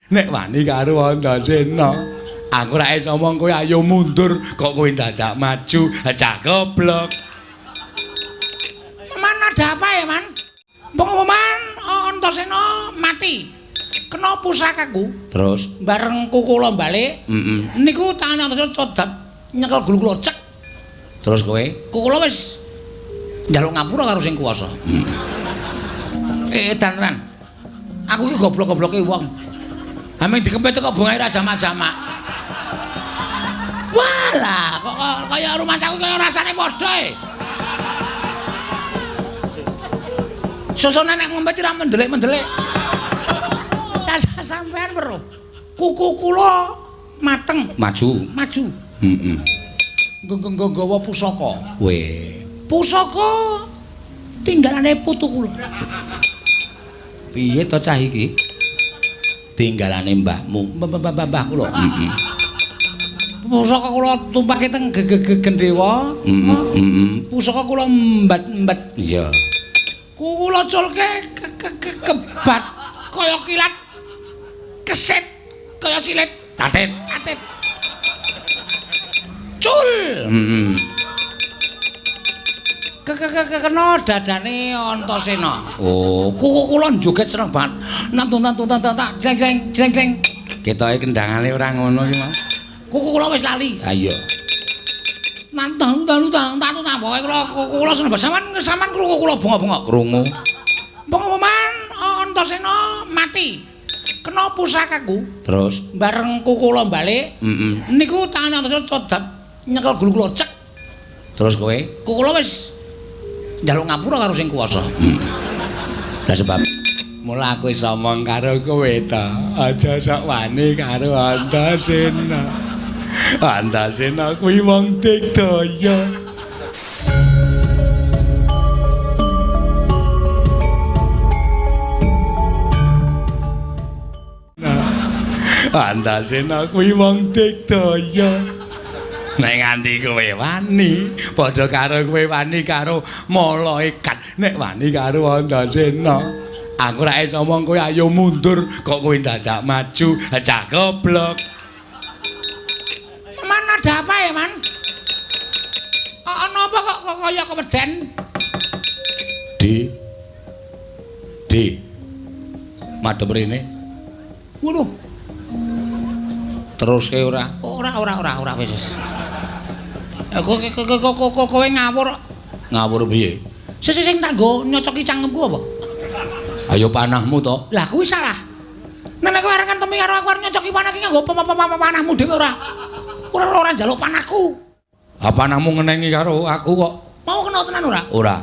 Nek wani karo Antasena, aku ora iso omong kowe ayo mundur, kok kowe dadak maju, cah goblok. Man ada apa ya, Man? Pengumuman Antasena mati. Kena pusakaku. Terus bareng kula balik, niku tangane Antasena codap nyekel gulu kula cek. Terus kowe? Kula wis njaluk ngapura karo sing kuwasa. Edan tenan. Aku iki goblok-gobloke wong. Haming dikempet kok bungae ra jamak-jamak. Walah, kok kaya rumah saku kaya rasane padha e. Susune nek ngempet ra mendelik-mendelik. Sampean weruh. Kuku kula mateng, maju. Maju. Heeh. Nggawa pusaka. Weh. Pusaka tinggalane putu kula. Piye to cah iki? Tinggalane mbahmu, mbah kula. Heeh. Pusaka kula tumpake teng gendhewa. Heeh. Pusaka kula mbat-mbat. Iya. Kula culke kebat kaya kilat. Kesit kaya silit. Tatit, tatit. Cul. Heeh. Kena dadane Antasena. Oh, kuku kula joget seneng banget. Nantun nantun tak jeng jeng jeng jeng. Ketoke kendangane ora ngono iki, Mas. Kuku kula wis lali. Ha iya. Nantun nantun nantun pokoke kula kuku kula seneng banget. Sampeyan sampean krungu kula bengok-bengok krungu. Pengumuman Antasena mati. Kena pusakaku. Terus bareng kuku kula balik, niku tangane Antasena codap nyekel gulu kula cek. Terus kowe? Kuku kula wis njaluk ngapura karo sing kuwasa. Lah sebab mula aku iso omong karo kowe ta, aja sok wani karo Antasena. Antasena kuwi wong digdaya. Antasena kuwi wong digdaya. Nek nganti kowe wani, padha karo kowe wani karo malaikat. Nek wani karo Antasena, aku ora iso omong kowe ayo mundur, kok kowe dadak maju, cah goblok. Man ada apa ya, Man? Ana apa kok kaya keweden? D. D. Madhep rene. Waduh. Teruske ora? Ora wis wis. Kowe ngawur. Ngawur piye? Sing sing tak nggo nyocoki cangkemku apa? Ayo panahmu to. Lah kuwi salah. Nek kowe arep ngentemi karo aku arep nyocoki panah iki nganggo panahmu dhewe ora. Ora njaluk panahku. Ha panahmu ngenengi karo aku kok. Mau kena tenan ora? Ora.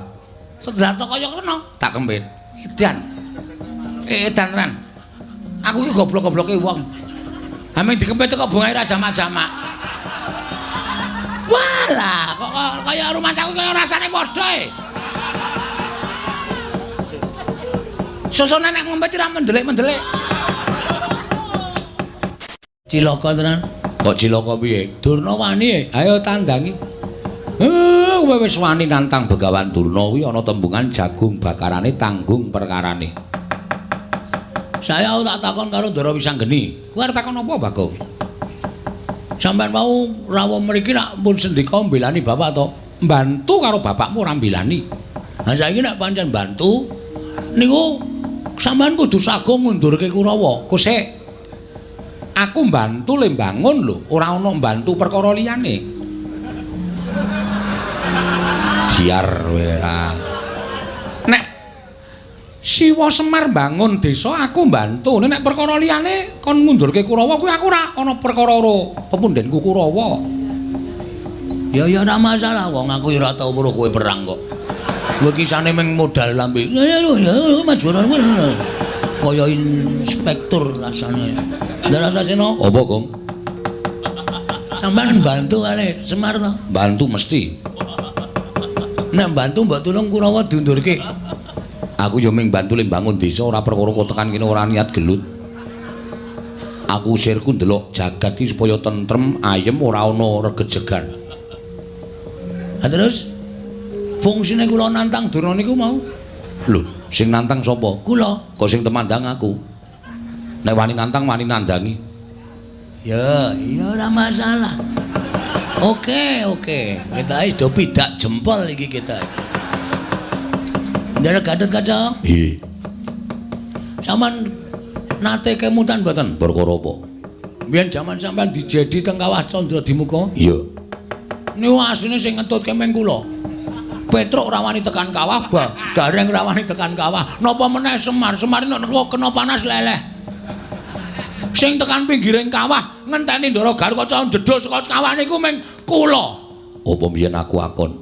Sedelar to kaya kena. Tak kempit. Edan. Edan tenan. Aku iki goblok-gobloke wong. Haming dikempet kok bungae ra jamak-jamak. Walah, kok kaya rumah saku kaya rasane padha e. Susune nek ngempet ra mendelik-mendelik. Cilaka tenan. Kok cilaka piye? Durna wani. Ayo tandangi. Kowe wis wani nantang Begawan Durna kuwi ana tembungan jagung bakarane tanggung perkarane. Saya tak takon karo Ndara Wisanggeni. Kowe arep takon apa, Bagong? Sampeyan mau rawuh mriki nak pun sendika mbelani bapak to? Mbantu karo bapakmu ora mbelani. Ha saiki nek pancen bantu niku sampeyan kudu sago ngundurke Kurawa. Kosek. Aku mbantu le mbangun lho, ora ana mbantu perkara liyane. Jiar kowe ora. Nek Siwa Semar bangun desa aku mbantu. Nek perkara liyane kon ngundurke Kurawa kuwi aku ora ana perkara karo pepundhenku Kurawa. Ya ya ora masalah wong aku ya ora tau weruh kowe perang kok. Kowe kisane mung modal lambe. Ya ya maju kaya inspektur rasane. Ndara Antasena, apa, Gong? Sampeyan mbantu kali Semar to? Bantu mesti. Nek mbantu mbok tulung Kurawa diundurke. Aku yo mung bantu le mbangun desa ora perkara kok tekan kene ora niat gelut. Aku sirku ndelok jagat iki supaya tentrem, ayem ora ana regejegan. Ha terus fungsine kula nantang Durna niku mau. Lho, sing nantang sapa? Kula. Kok sing temandang aku? Nek wani nantang wani nandangi. Ya, ya ora masalah. Oke, oke. Kita wis do pidak jempol iki kita. Ndara Gatotkaca? Nggih. Sampeyan nate kemutan mboten? Perkara apa? Biyen jaman sampean dijedi teng Kawah Candradimuka? Iya. Niku asline sing ngetutke meng kula. Petruk ora wani tekan kawah, Gareng ora wani tekan kawah. Napa meneh Semar? Semar nek kena panas leleh. Sing tekan pinggiring kawah ngenteni Ndara Gatotkaca njedhul saka kawah niku meng kula. Apa mbiyen aku akon?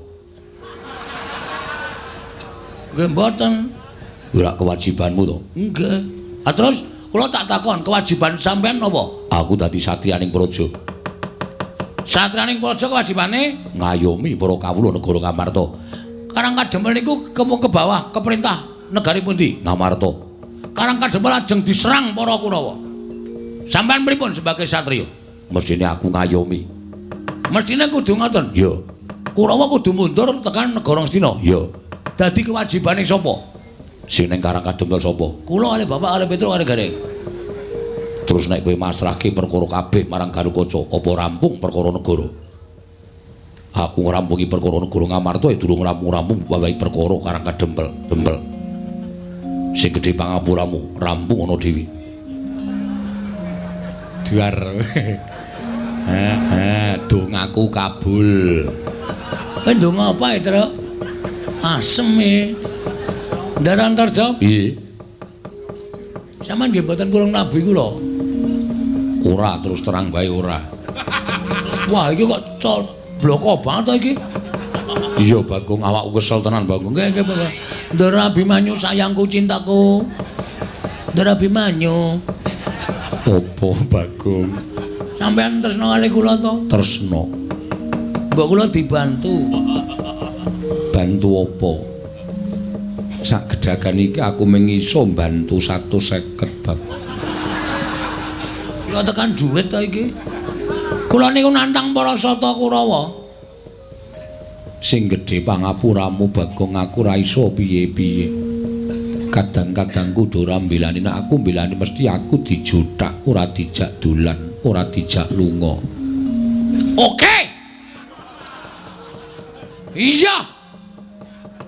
Nggih mboten. Ora kewajibanmu to? Nggih. Ah terus kula tak takon, kewajiban sampean napa? Aku dadi satriyaning praja. Satriyaning praja kewajibane ngayomi para kawula negara Ngamarta. Karang Kadempel niku ke bawah ke perintah negari pundi? Ngamarta. Karang Kadempel lajeng diserang para Kurawa. Sampean pripun sebagai satriya? Mestine aku ngayomi. Mestine kudu ngoten. Iya. Kurawa kudu mundur tekan negara Ngastina. Iya. Dadi kewajibane sapa? Sing ning Karang Kadempel sapa? Kula kalih bapak kalih Petruk kalih Gareng. Terus nek kowe masrahke perkara kabeh marang Gatotkaca, apa rampung perkara negara? Aku ngrampungi perkara negara Ngamarta ya durung rampung-rampung wawahi perkara Karang Kadempel. Dempel. Sing gedhe pangapuramu, rampung ana dhewe. Duar. Heeh, dongaku kabul. Kowe ndonga apa, Truk? Asem e. Ndara Antarja? Piye? Sampeyan nggih mboten purung nabi kula. Ora, terus terang bae ora. Wah, iki kok bloko banget to iki. Iya, Bagong, awakku kesel tenan, Bagong. Nggih, nggih, Bagong. Ndara Abimanyu sayangku cintaku. Ndara Abimanyu. Apa, Bagong? Sampeyan tresna kali kula to? Tresna. Mbok kula dibantu. Bantu apa? Sak gedagan iki aku mung iso mbantu 150, Bagong. Kula tekan dhuwit to iki. Kula niku nantang para sata Kurawa. Sing gedhe pangapuramu, Bagong, aku ora iso piye-piye. Kadang-kadang kudu ora mbelani, nek aku mbelani mesti aku dijothak, ora dijak dolan, ora dijak lunga. Oke. Iya.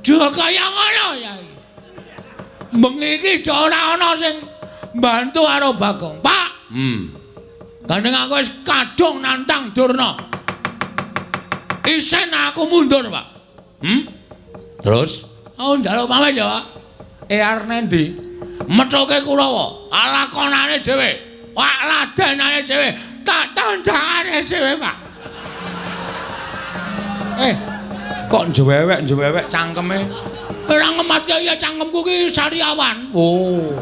Aja kaya ngono ya. Bengi iki ora ana sing mbantu karo Bagong. Pak. Gandeng aku wis kadung nantang Durna. Isen aku mundur, Pak. Terus? Aku njaluk pamit ya, Pak. Arep nendi? Methuke Kurawa, lakonane dhewe, wak ladenane dhewe, tak tandangane dhewe, Pak. Kok njewewek-njewewek cangkeme? Ora ngematke ya cangkemku ki sariawan. Oh.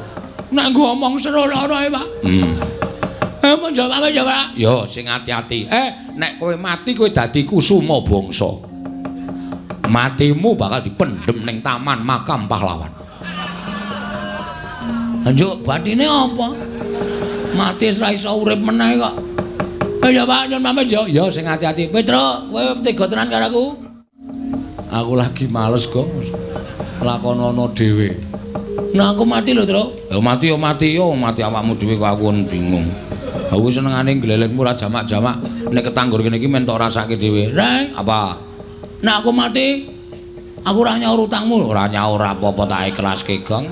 Nek nggo omong seru lara e, Pak. Mun jawab ya, Pak. Yo sing ati-ati. Nek kowe mati kowe dadi kusuma bangsa. Matimu bakal dipendhem ning taman makam pahlawan. Njuk batine apa? Mati wis ra iso urip meneh kok. Ya Pak, nyun pamit yo. Ya sing ati-ati. Petruk, kowe tega tenan karo aku? Aku lagi males, Gong. Lakonono dhewe. Nah aku mati lho, Truk. Ya mati yo mati yo, mati awakmu dhewe kok aku bingung. Aku senengane glelengmu ora jamak-jamak. Nek ketanggur kene iki men tok rasake dhewe. Reng, apa? Nek aku mati, aku ora nyaur utangmu. Ora nyaur apa-apa tak ikhlaske, Gong.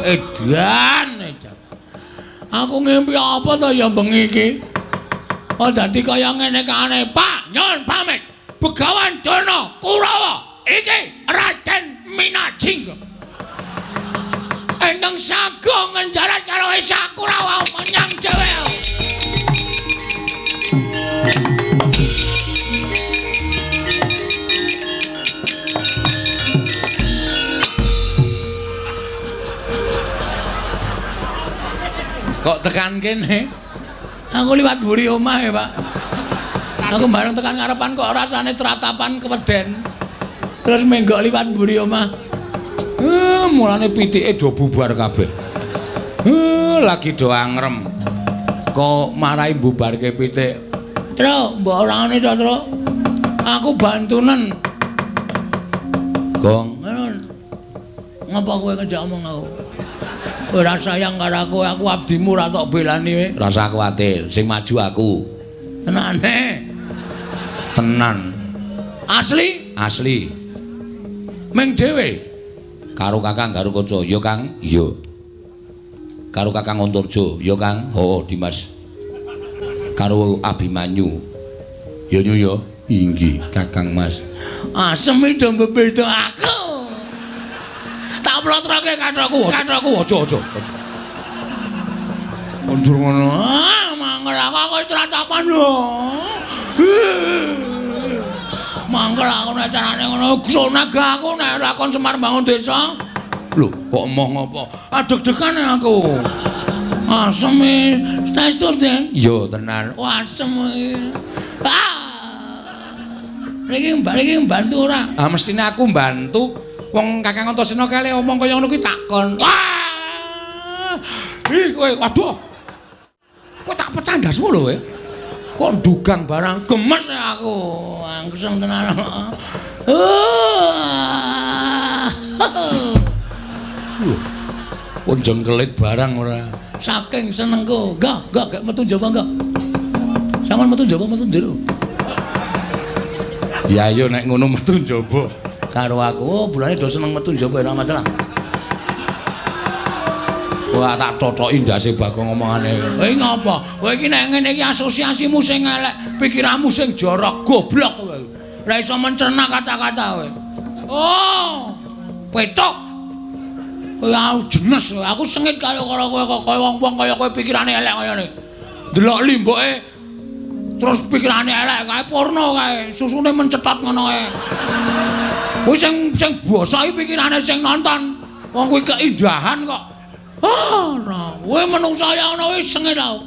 Edan, edan. Aku ngimpi apa to ya bengi iki? Oh dadi kaya ngene kane, Pak, nyun pamit. Begawan Durna Kurawa iki Raden Minajingga. Ingkang sagung ngenjarat karo Esa Kurawa menyang dhewe. Kok tekan kene? Aku liwat mburi omah ya, Pak. Aku bareng tekan ngarepan kok rasane tratapan keweden. Terus menggok liwat mburi omah. Mulane pitike do bubar kabeh. Lagi do angrem. Kok marai bubarke pitik. Truk, mbok ora ngene to, Truk. Aku bantunen. Gong. Ngapa kowe ngejak omong aku? Ora sayang karo aku, aku abdimu ora tok belani kowe. Rasa kuwatir, sing maju aku. Tenane. Tenan. Asli? Asli. Ming dhewe karo Kakang Garukaca, ya Kang? Iya. Karo Kakang Antarja, ya Kang? Oh, Dimas. Karo Abimanyu. Ya nyu ya. Inggih, Kakang Mas. Asem do mbebeda aku. Tak plotroke kathokku, kathokku aja aja. Mundur ngono. Ah, mangkel aku wis tratapan lho. Mangkel aku nek carane ngono, sonaga aku nek ora kon Semar bangun desa. Lho, kok emoh ngopo? Adeg-degan aku. Asem saestu, Den. Iya, tenan. Asem iki. Ah. Niki mbak iki mbantu ora? Ah, mestine aku mbantu. Wong Kakang Antasena kale omong kaya ngono kuwi takon. Wah! Ih kowe, waduh. Kok tak pecah ndasmu lho kowe. Kok ndugang barang gemes aku. Angseng tenan. Kok jengkelit barang ora. Saking senengku. Enggak, enggak, gak metu njaba enggak. Sampeyan metu njaba metu njero. Ya ayo nek ngono metu njaba. Karo aku, oh, bulane do seneng metu njaba ora masalah. Wah, tak totoki ndase Bagong omongane. Kowe ngopo? Kowe iki nek ngene iki asosiasimu sing elek, pikiranmu sing jorok, goblok kowe. Ora iso mencerna kata-kata kowe. Oh, petok. Kowe aku jenes, aku sengit karo kowe kok kaya wong-wong kaya kowe pikirane elek kaya ngene. Delok limboke terus pikirane elek kae porno kae, susune mencetot ngono kae. Kuwi sing sing basa iki pikirane sing nonton. Wong kuwi keindahan kok. Ah, ora. Kowe menungsa ya ngono wis sengit aku.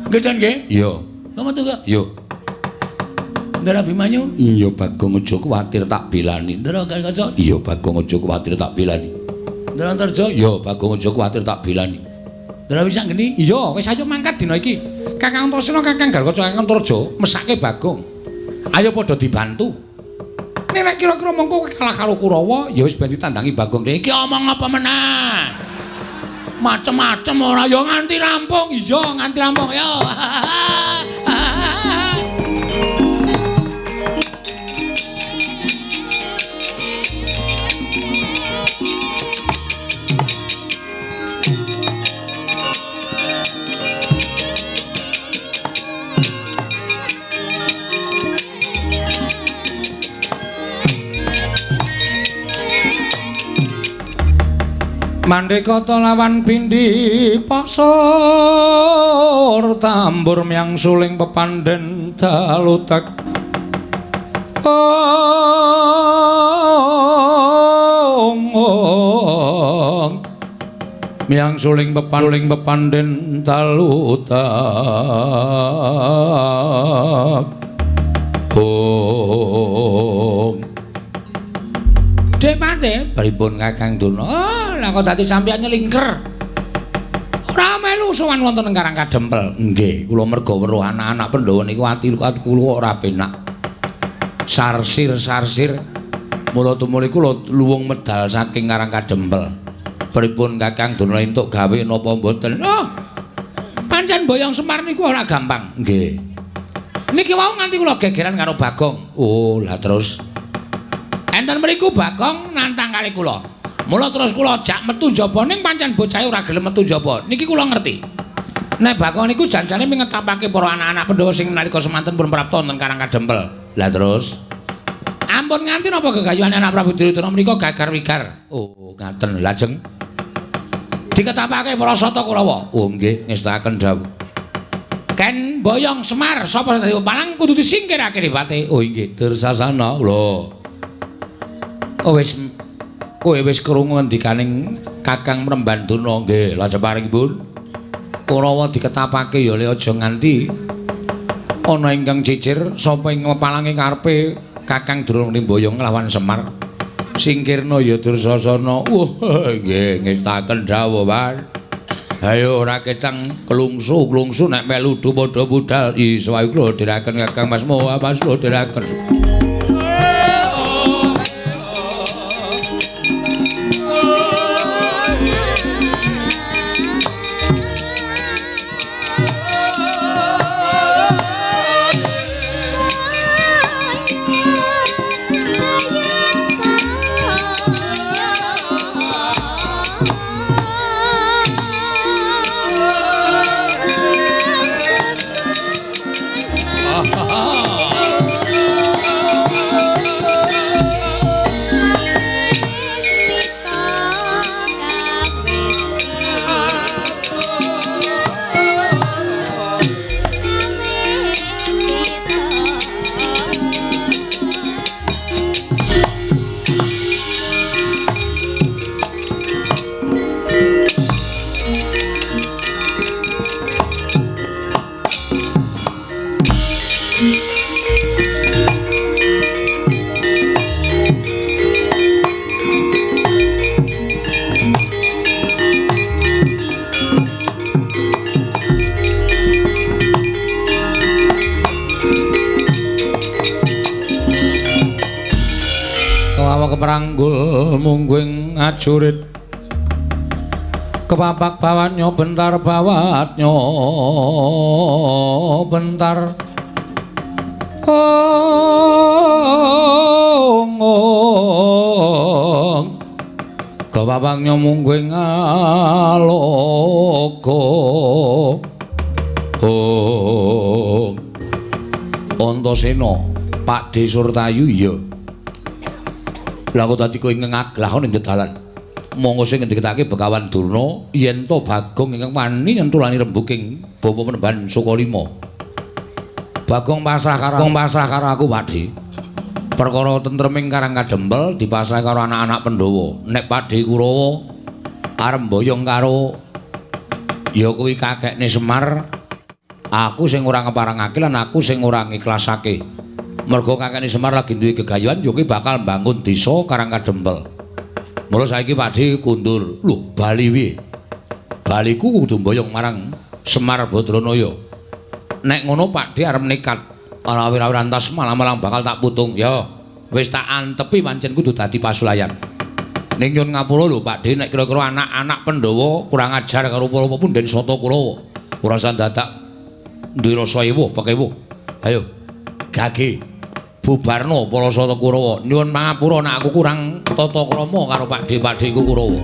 Nggih, Den nggih? Iya. Kok metu kok? Iya. Ndara Abimanyu? Iya, Bagong aja kuwatir tak belani. Ndara Garukaca? Iya, Bagong aja kuwatir tak belani. Ndara Antarja? Iya, Bagong aja kuwatir tak belani. Ndara Wisanggeni? Iya, wis ayo mangkat dina iki. Kakang Antasena, Kakang Garukaca, Kakang Antarja mesake Bagong. Ayo padha dibantu. Nek nek kira-kira mengko kowe kalah karo Kurawa, ya wis ben ditandangi Bagong. Iki omong apa meneh? Macem-macem ora ya nganti rampung. Iya, nganti rampung ya. Mandekata lawan pindhi pasor tambur myang suling pepandhen dalutek. Ong ong myang suling pepaling pepandhen dalutek. Ong Dek Pate, pripun Kakang Durna? Oh, lah kok dadi sampeyan nyelingker. Ora melu sowan wonten ing Karang Kadempel. Nggih, kula merga weruh anak-anak Pandhawa niku ati kula ora penak. Sarsir-sarsir mula tumuli kula luwung medal saking Karang Kadempel. Pripun Kakang Durna entuk gawe napa mboten? Oh. Pancen boyong Semar niku ora gampang. Nggih. Niki wau nganti kula gegeran karo Bagong. Oh, lah terus enten mriku Bagong nantang kali kula. Mula terus kula jak metu njaba ning pancen bocahe ora gelem metu njaba. Niki kula ngerti. Nek Bagong niku janjane mingetapake para anak-anak Pandhawa sing nalika semanten pun prapta wonten Karang Kadempel. Lah terus ampun nganti napa gegayuhan anak Prabu Duryudana menika gagar-wigar. Oh, ngaten. Lajeng diketapake para Sata Kurawa. Oh nggih, ngestakaken dawuh. Ken boyong Semar sapa sing dadi pepalang kudu disingkirake dipate. Oh inggih, Dursasana lho. Oh wis kowe wis krungu ngendikaning Kakang Mrembandana nggih, lajeng paringipun Kurawa diketapake ya le aja nganti ana ingkang cicir sapa ing pepalange karepe Kakang Durna mboyong nglawan Semar. Singkirna ya Dursasana. Wah, nggih ngestakaken dawuh, Pak. Ayo ora ketang klungsu-klungsu nek melu padha budal. Iso ayo kula dherekaken Kakang Mas Moha, Mas kula dherekaken. Prastawa keperanggul mungguing ajurit kepapak bawatnya bentar bawatnya bentar ong ong kepapaknya mungguing aloka ong. Antasena Pakdhe Surtayu iya. Lah kok dadi kowe ngaglah ning dalan. Monggo sing ngendikake Begawan Durna yen to Bagong ingkang wani nyentulani rembuking bapa Penemban Sukalima. Bagong pasrah karo aku Pakdhe. Perkara tentreming Karang Kadempel dipasrah karo anak-anak Pandhawa. Nek Pakdhe Kurawa arep mboyong karo ya kuwi kakekne Semar, aku sing ora ngeparengake lan aku sing ora ngiklasake. Mergo kakekne Semar lagi duwe gegayuhan ya kuwi bakal mbangun desa Karang Kadempel. Mula saiki Pakdhe kundur. Lho, bali piye? Baliku kudu mboyong marang Semar Badranaya. Nek ngono Pakdhe arep nekat. Ora awir-awir antas malah-malah bakal tak putung. Ya, wis tak antepi pancen kudu dadi pasulayan. Ning nyun ngapura lho Pakdhe, nek kira-kira anak-anak Pandhawa kurang ajar karo para punden Sata Kurawa. Ora usah dadak duwe rasa ewuh pekewuh. Ayo, gage bubarno para Sata Kurawa. Nyuwun pangapura nek aku kurang tata krama karo Pakdhe-pakdheku Kurawa.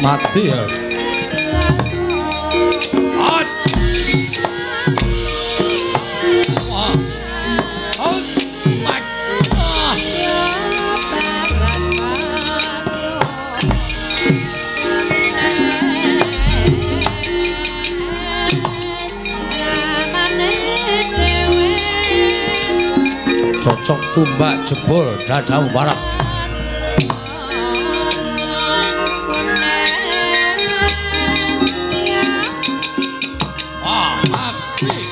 Mati ya. Cocok tumbak jebol dadamu barat. Mati.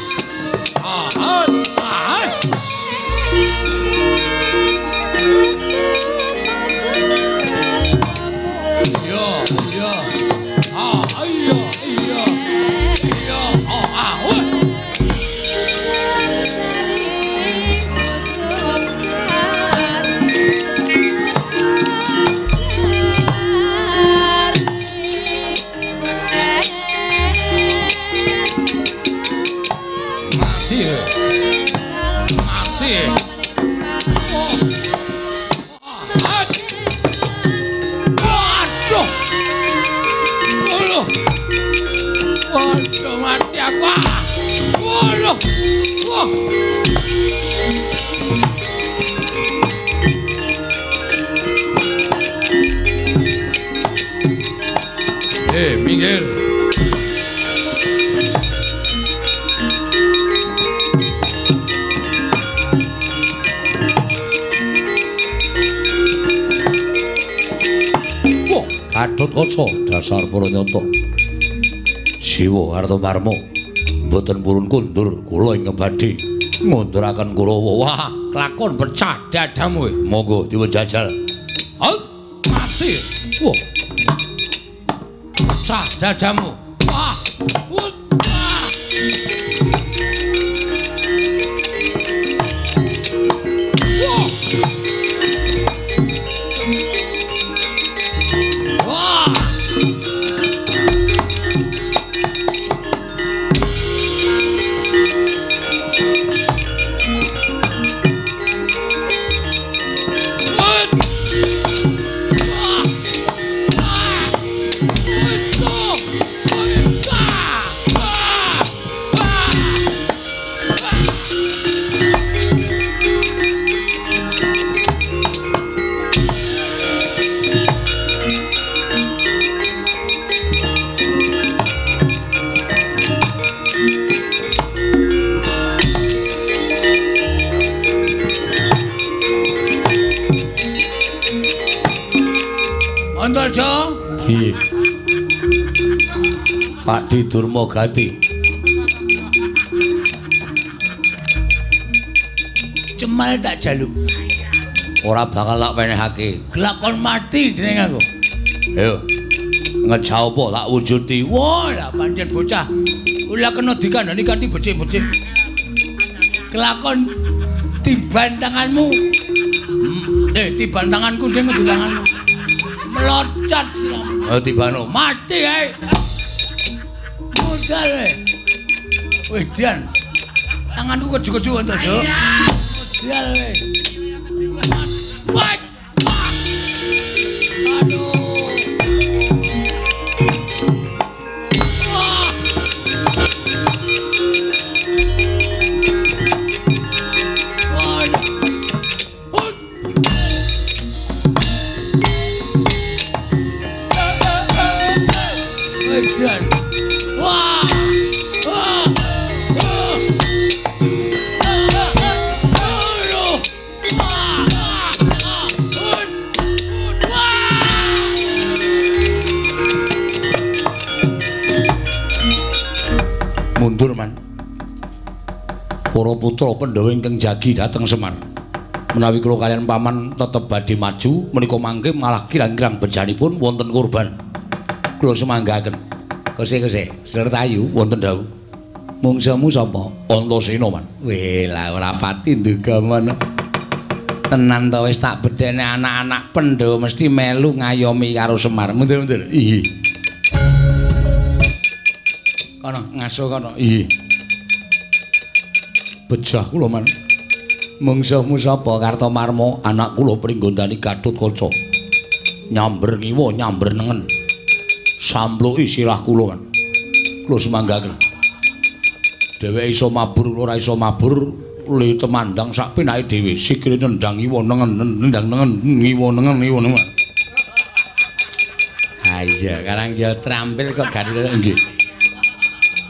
Wah. Minggir. Wah, Gatotkaca dasar para nyata. Siwa Kartomarma mboten purun kundur kula ingkang badhe ngunduraken Kurawa. Wah, kelakon pecah dadamu. Monggo dipun jajal. Mati. Wah. Pecah dadamu. Wah. Wah. Wah. Antarja. Piye? Pakdi Durmagati. Cemal tak jaluk. Ora bakal tak penehake. Kelakon mati jeneng aku. Ayo. Ngejah apa tak wujudi. Wah, lah pancen bocah. Ora kena dikandani kanthi becik-becik. Kelakon tiban tanganmu. Tiban tanganku ding di tanganmu. Melocot siramu. Oh, tibano mati ae. Modal e. Wedan. Tanganku keju-keju Antarja. Modal e. Wah. Aduh. Wah. Wah. Wah. Mundur man. Para putra Pandhawa ingkang jagi dhateng Semar. Menawi kula kaliyan paman tetep badhe maju menika mangke malah kirang-kirang bejanipun wonten korban. Kula sumanggaken. Kose-kose Sertayu wonten dawuh. Mungsuhmu sapa? Antasena man. Weh lah ora pati nduga mono. Tenan to wis tak bedhene anak-anak Pandhawa mesti melu ngayomi karo Semar. Mundur-mundur. Iya. Kono ngaso kono. Iya. Bejah kula man. Mungsuhmu sapa? Kartomarma, anak kula Pringgondani Gatotkaca. Nyamber ngiwa, nyamber nengen. Sampluki sirah kula man. Kula sumanggaken. Dheweke iso mabur, kula ora iso mabur, le temandang sak penake dhewe. Sikile nendang ngiwa nengen, nendang nengen, ngiwa nengen, ngiwa nengen. Ha iya, karang ya trampil kok gari nggih.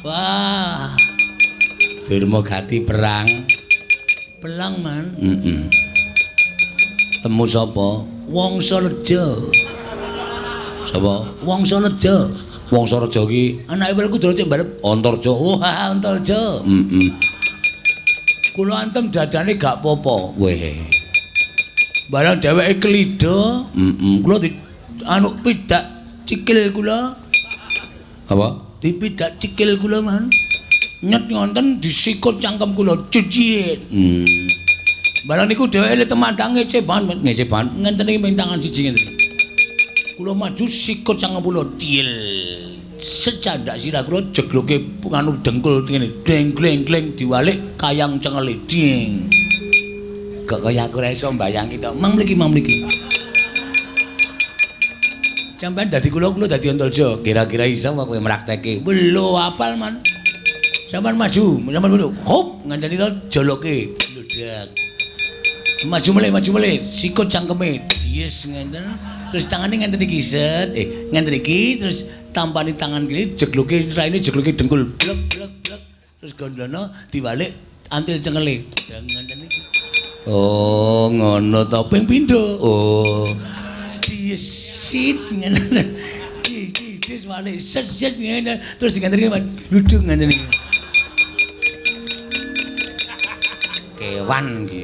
Wah. Durmagati perang. Pelang man. Heeh. Temu sapa? Wangsareja. Sapa? Wangsareja. Wangsareja ki anake Werkudara cek mbalep Antarja. Wah, Antarja. Heeh. Kula antem dadane gak apa-apa. Weh. Barang dheweke klidha, heeh. Kula di anu pidak cikil kula. Apa? Dipidak cikil kula man. Nyet ngonten disikut cangkem kula cucit. Barang niku dheweke le temandang ngece banget, ngece banget. Ngenten iki ming tangan siji ngenten. Kula maju sikut cangkem kula til. Secandak sirah kula jegloke nganu dengkul ngene. Deng gleng gleng diwalik kayang cengele ding. Kok kaya aku ora iso mbayangi to. Mang mriki, mang mriki. Sampeyan dadi kula, kula dadi Antarja. Kira-kira iso apa kowe mrakteke? Lho apal man. Sampeyan maju, sampeyan maju. Hop, ngandani to joloke. Bludak. Maju melih, sikut cangkeme. Dies ngenten. Terus tangane ngenten iki set, ngenten iki terus tampani tangan kiri jegloke raine jegloke dengkul. Blek blek blek. Terus gondono diwalik antil cengele. Ngenten iki. Oh, ngono to ping pindho. Oh. Diesit ngene. Dis walik set set ngene terus diganteni gludung ngene iki. Kewan iki.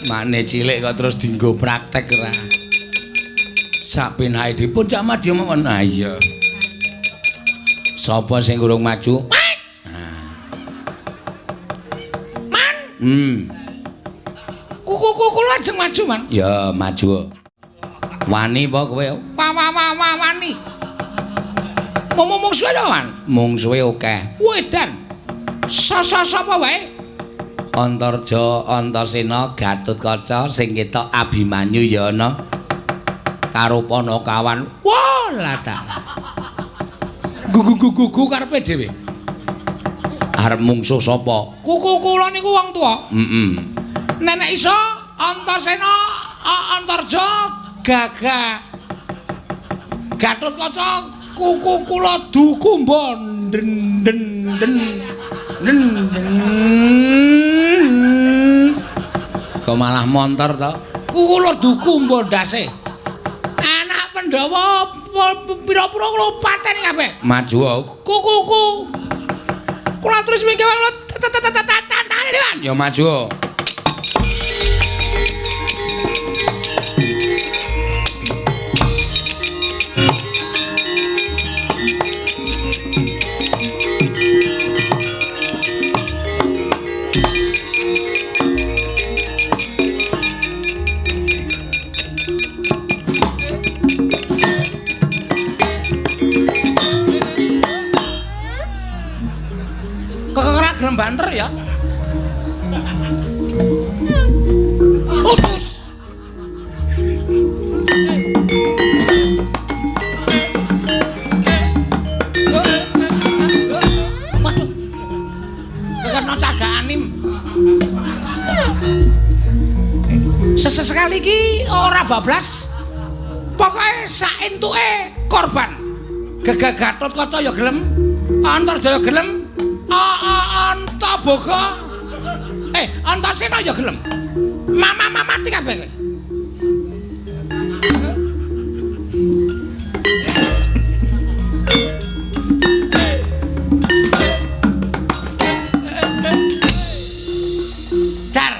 Makne cilik kok terus dienggo praktek ora. Sak penake dipun Cak Madya mawon. Ah iya. Sapa sing urung maju? Man. Kuku kula ajeng maju, Man. Ya, maju. Wani apa kowe? Wa wa wa wani. Mung mungsuhe to, Man? Mungsuhe akeh. Wedan. Sapa wae? Antarja, Antasena, Gatotkaca sing ketok Abimanyu ya ana. Karo Panakawan. Wah, lah ta. Gugu-gugu karepe dhewe. Arep mungsuh sapa? Kuku kula niku wong tuwa. Heeh. Nenek iso Antasena, Antarja, Gaga. Gatotkaca kuku kula dukumba den den den. Den. Kok malah montor to? Kuku kula dukumba ndase. Anak Pandhawa pira-pira kula pateni kabeh. Maju. Kuku-kuku. Kula terus mingke kula tantane dewan. Ya maju. Banter ya. Utus. Waduh. Kekena cagak anim. Sesekali iki ora bablas. Pokoke sak entuke korban. Gegah Gatotkaca ya gelem, Antarja ya gelem. Antaboga. Antasena ya gelem. Mama mati kabeh kowe. Dar.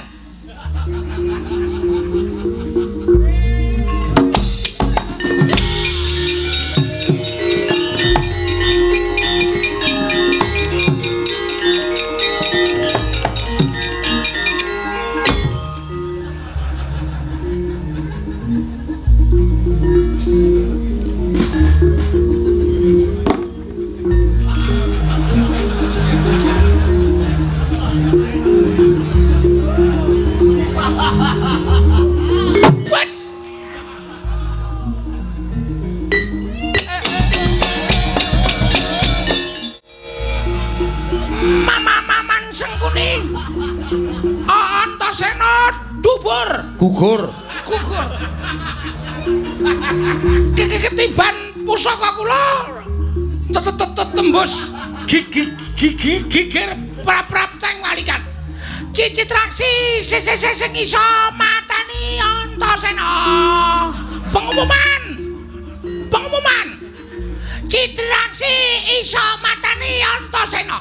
Gugur. Gugur. Ketiban pusaka kula tembus gigi gigir prap-prap teng walikan. Cicitraksi sing iso matani Antasena. Pengumuman. Pengumuman. Citraksi iso matani Antasena.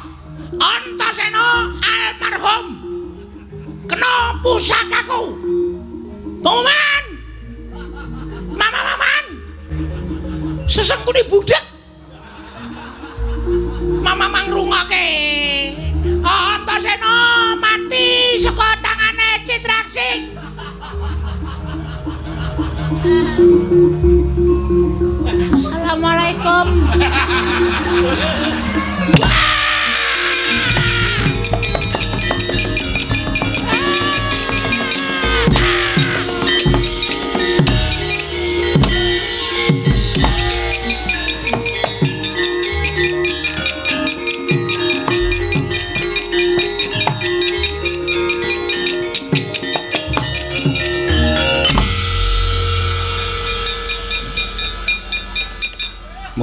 Antasena almarhum kena pusakaku. Pengumuman. Mama maman. Sesengkuni budak. Mama mangrungoke. Antasena mati saka tangane Citraksi. Assalamualaikum.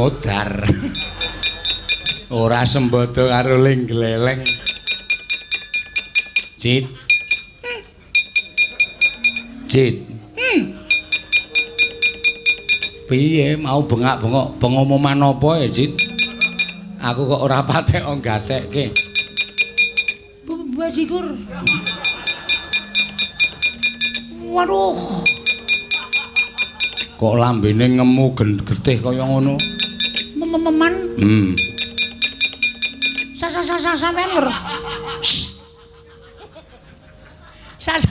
Modar. Ora sembodo karo ling gleleng. Cit. Cit. Piye mau bengak-bengok pengumuman apa ya, Cit? Aku kok ora patek gatekke. Basikur. Waduh. Kok lambene ngemu getih kaya ngono? Mememan. Sampean weruh.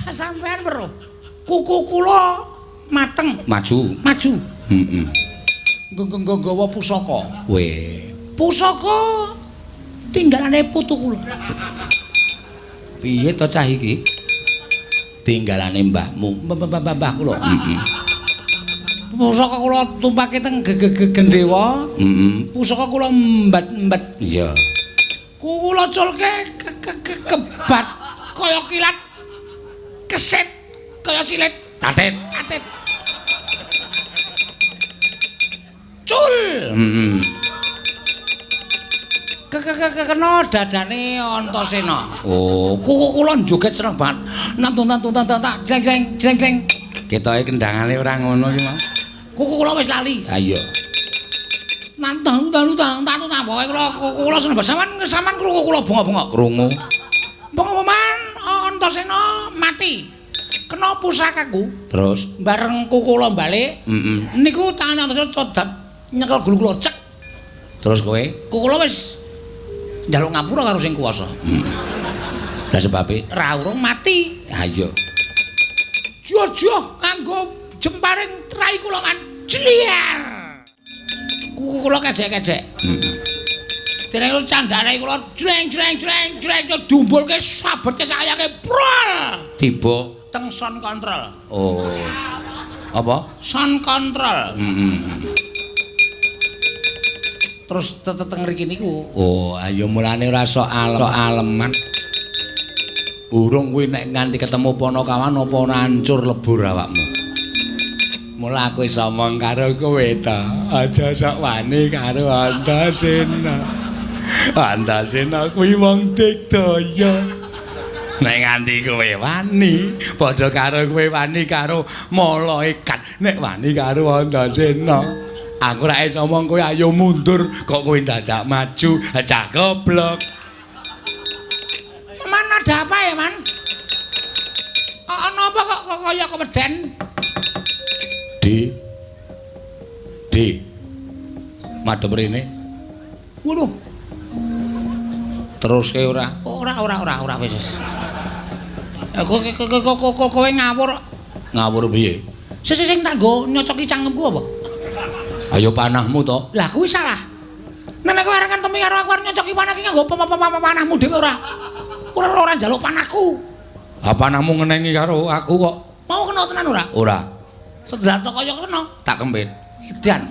Sampean weruh. Kuku kula mateng. Maju. Maju. Heeh. Nggawa pusaka. Weh. Pusaka tinggalane putu kula. Piye to cah iki? Tinggalane mbahmu. Mbah kula. Heeh. Pusaka kula tumpake teng Gendhewa. Heeh. Pusaka kula mbet-mbet. Iya. Kula culke kebat kaya kilat. Kesit kaya silit. Tatit. Tatit. Cul. Heeh. Kena dadane Antasena. Oh, kuku kula joget seneng banget. Nantun tak jeng jeng jeng jeng. Ketoke kendangane ora ngono iki, Mas. Kuku kula wis lali. Ha iya. Nantun tang tang pokoke kula kuku kula seneng banget. Sampean krungu kula bengok-bengok. Krungu. Pengumuman Antasena mati. Kena pusakaku. Terus bareng kuku kula balik. Heeh. Niku tangane Antasena codap nyekel gulu kula cek. Terus kowe? Kuku kula wis njaluk ngapura karo sing kuwasa. Lah sebabe ra urung mati. Ha iya. Jojoh nganggo jemparing trai kula kan. Jliar. Kuku kula kejek-kejek. Heeh. Dereng candhane kula jreng jreng jreng jreng dumbulke sabetke sayake prol. Tiba teng sound control. Oh. Apa? Sound control. Heeh. Terus teteng mriki niku. Oh, ayo mulane ora sok aleman. Urung kuwi nek nganti ketemu Panakawan apa ora hancur lebur awakmu. Mula aku iso omong karo kowe ta. Aja sok wani karo Antasena. Antasena kuwi wong digdaya. Nek nganti kowe wani, padha karo kowe wani karo malaikat. Nek wani karo Antasena, aku ora iso omong kowe ayo mundur, kok kowe dadak maju, cah goblok. Man ada apa ya, Man? Ana apa kok kaya keweden? D. D. Madhep rene. Waduh. Teruske ora? Ora wis wis. Kowe ngawur. Ngawur piye? Sing sing tak nggo nyocoki cangkemku apa? Ayo panahmu to. Lah kuwi salah. Nek kowe arep ngentemi karo aku arep nyocoki panah iki nganggo panahmu dhewe ora. Ora njaluk panahku. Ha panahmu ngenengi karo aku kok. Mau kena tenan ora? Ora. Sedelat kaya kena. Tak kempit. Edan.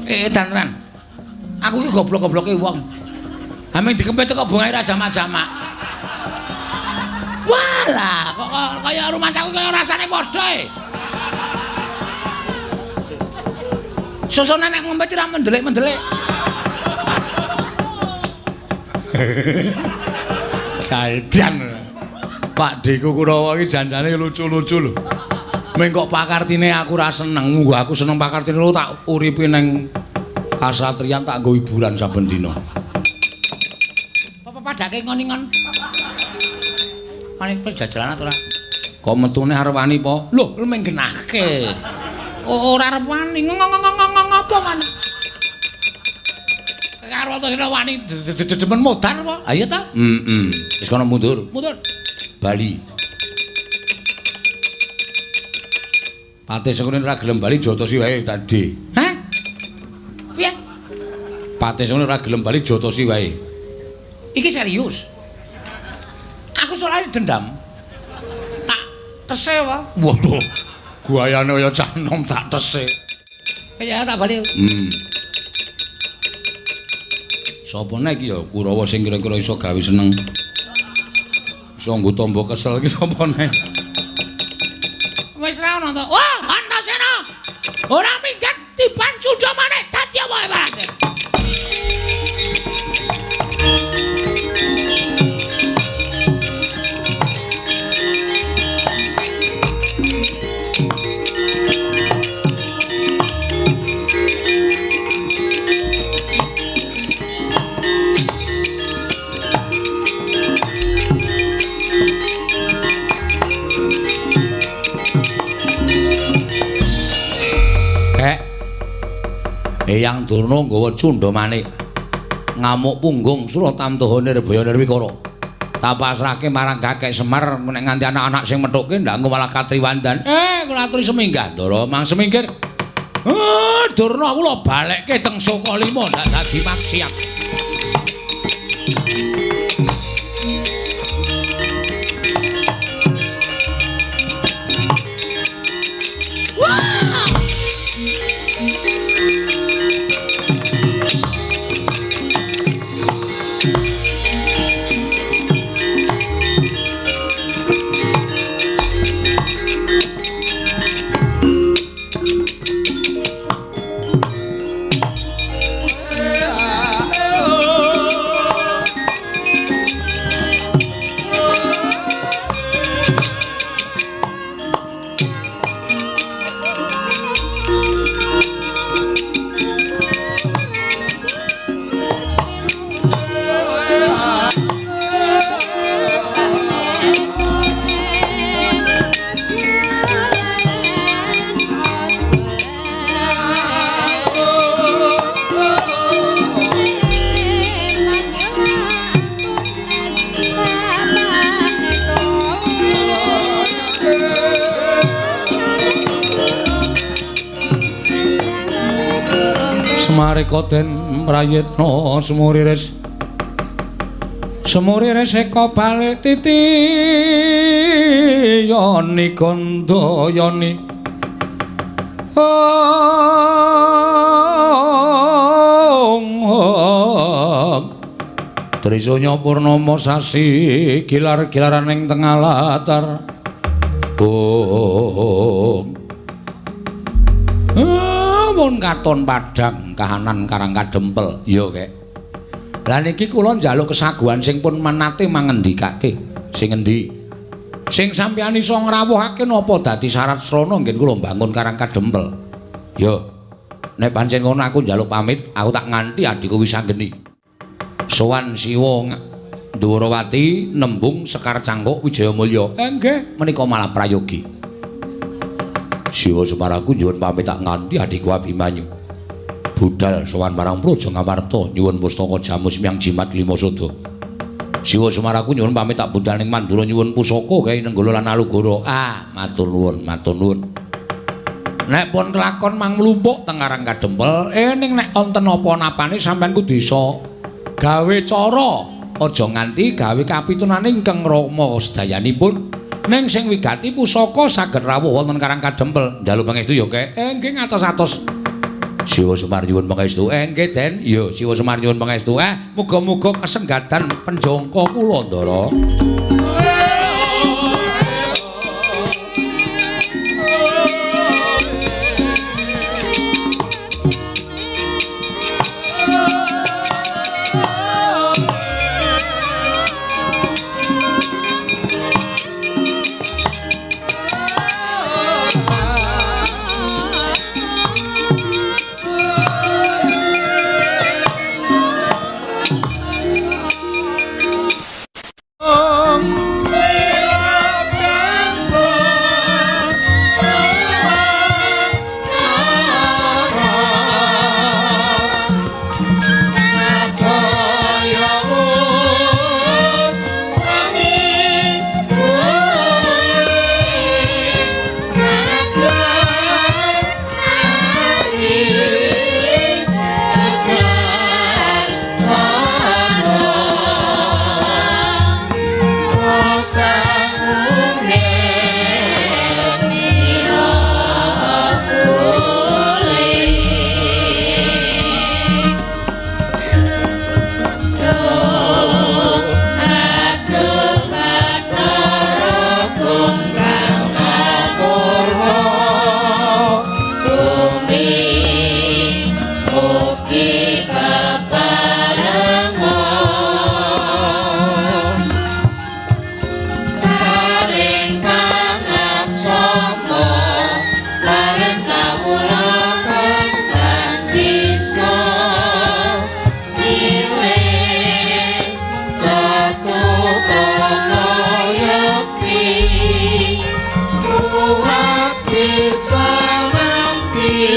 Edan tenan. Aku iki goblok-gobloke wong. Haming dikempit kok bungae ra jamak-jamak. Walah, kok kaya rumah saku kaya rasane padha e. Sosone nek ngempet ora mendelik-mendelik. Saedan. Pak Deku Kurawa iki janjane lucu-lucu lho. Ming kok pakartine aku ora seneng. Nggo aku seneng pakartine lho tak uripi neng kasatriyan tak nggo hiburan saben dina. Apa padake ngon-ngon? Paling jajalan ora? Kok metune arep wani po? Lho, ming genahke. Ora arep wani ngopo wani. Karo Antasena wani demen modar apa? Ha iya ta? Heeh. Wis kono mundur. Mundur. Bali. Patih Sengkuni ora gelem bali jotosi wae tadi. Hah? Piye? Patih Sengkuni ora gelem bali jotosi wae. Iki serius. Aku soalnya dendam. Tak tese wae. Waduh. Guayane kaya cah nom tak tese. Ya tak bali. Sapa nek iki ya Kurawa sing kira-kira iso gawe seneng. Iso nggo tombo kesel iki sapa nek? Wis ra ono to. Wah, Antasena. Ora minggat tiban cundha maneh dadi apa wae. Eyang Durna nggawa cundha manik. Ngamuk punggung Suratamtaha Nirbaya Nirwikara. Tak pasrahke marang Kakek Semar nek nganti anak-anak sing methuke ndak engko malah katriwandan. Kula aturi seminggah, Ndara, mang semingkir. Durna kula balekke teng Sukalima ndak dadi maksiat. Semarika den prayitna semuriris. Semuriris eka balik titi yoni gandayani. Ong. Trisanya purnama sasi gilar-gilaran ing tengah latar. Ong. Mun katon padhang kahanan Karang Kadempel. Ya, Kek. Lah niki kula njaluk kesaguhan sing pun menate mangendikake. Sing endi? Sing sampeyan iso ngrawuhake napa dadi syarat srana ngen kula mbangun Karang Kadempel. Ya. Nek pancen ngono aku njaluk pamit, aku tak nganti adhiku Wisanggeni. Sowan Siwa Ndhuwarawati nembung Sekar Cangkuk Wijayamulya. Nggih, menika malah prayogi. Siwa Semar aku nyuwun pamit tak nganti adhiku Abimanyu. Budal sowan marang Praja Ngamarta nyuwun pustaka jamus miang jimat lima sada. Siwa Semar aku nyuwun pamit tak budal ning Mandura nyuwun pusaka kae Nenggala lan Alugoro. Ah, matur nuwun, matur nuwun. Nek pun kelakon mang mlumpuk teng Karang Kadempel, ning nek wonten apa-napane sampean kudu iso gawe cara, aja nganti gawe kapitunane ingkang rama sedayanipun. Ning sing wigati pusaka saged rawuh wonten Karang Kadempel. Njaluk pangestu ya, Kek. Nggih ngatos-atos. Siwa Semar nyuwun pangestu. Nggih, Den. Ya, Siwa Semar nyuwun pangestu. Muga-muga kasenggatan penjangka kula, Ndara. Bisa mampi.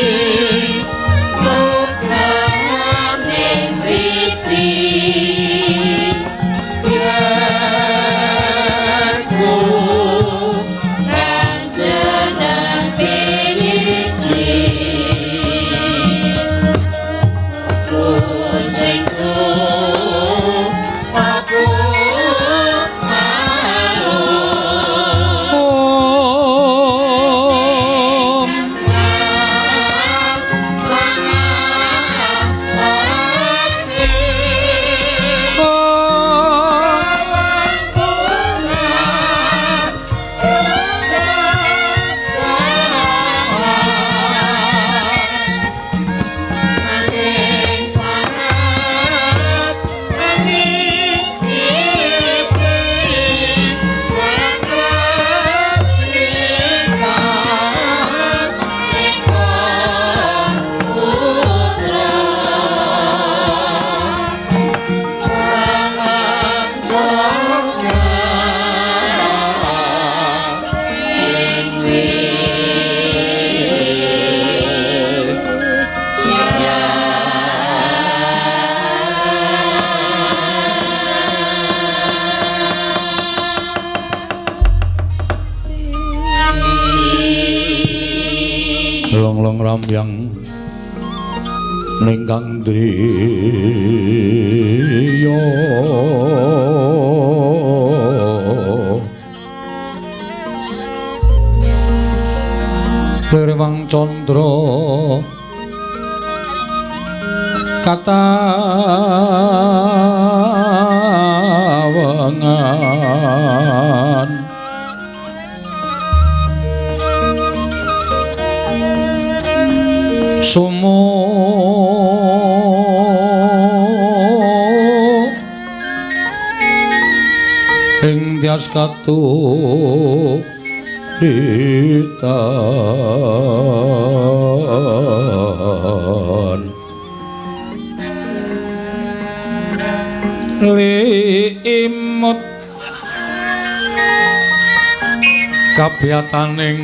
Long-long ramyang ningkang driya Lirwang candra katawengan sumo ing tias katulitan limut kabiyataning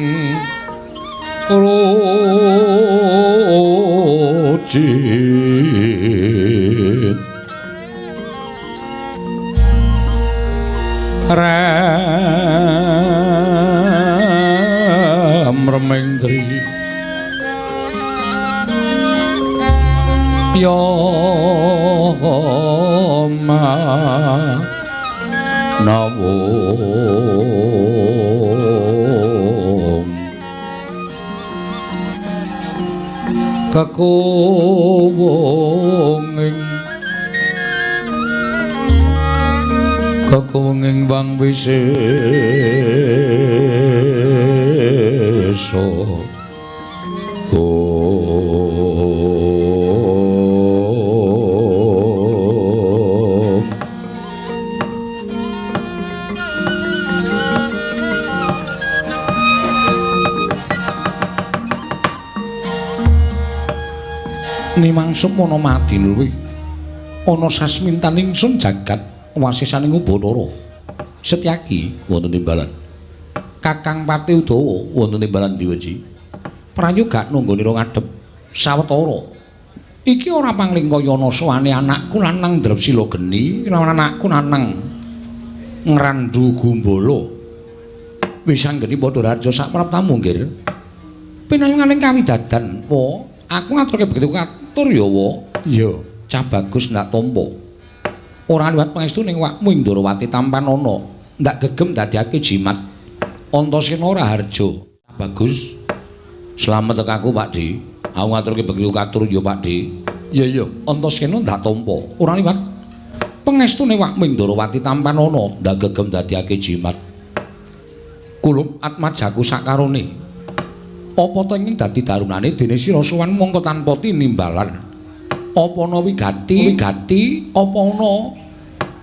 rujit rem remendri yoma nawung kekuwunging kekuwunging bang wisesa Nimang sumana madinluwi ana sasmintan ingsun jagat wasisaning Ubathara Setyaki wonten timbalan Kakang Pati Udawa wonten timbalan Diweji prayoga nunggonira ngadhep sawetara iki ora panglingkayana sowane anakku lanang Drepsila geni lawan anakku lanang Ngrandu Gumbala wis anggeni padha raja sapraptamu nggir pinayunganing kawidadan wa aku ngaturke begitu katur ya wa. Iya, cah bagus ndak tampa. Ora liwat pangestu ning wakmu ing Ndorowati tampanana, ndak gegem dadiake jimat. Antasena Raharja. Cah bagus. Slamet tekaku, Pak Di. Aku ngaturke begitu katur ya, Pak Di. Iya, iya, Antasena ndak tampa. Ora liwat pangestu ning wakmu ing Ndorowati tampanana, ndak gegem dadiake jimat. Kulup atmajaku sakarone. Apa ta ingin dadi darunane dene sira sowan mongko tanpa tinimbalan. Apa ana wigati wigati apa ana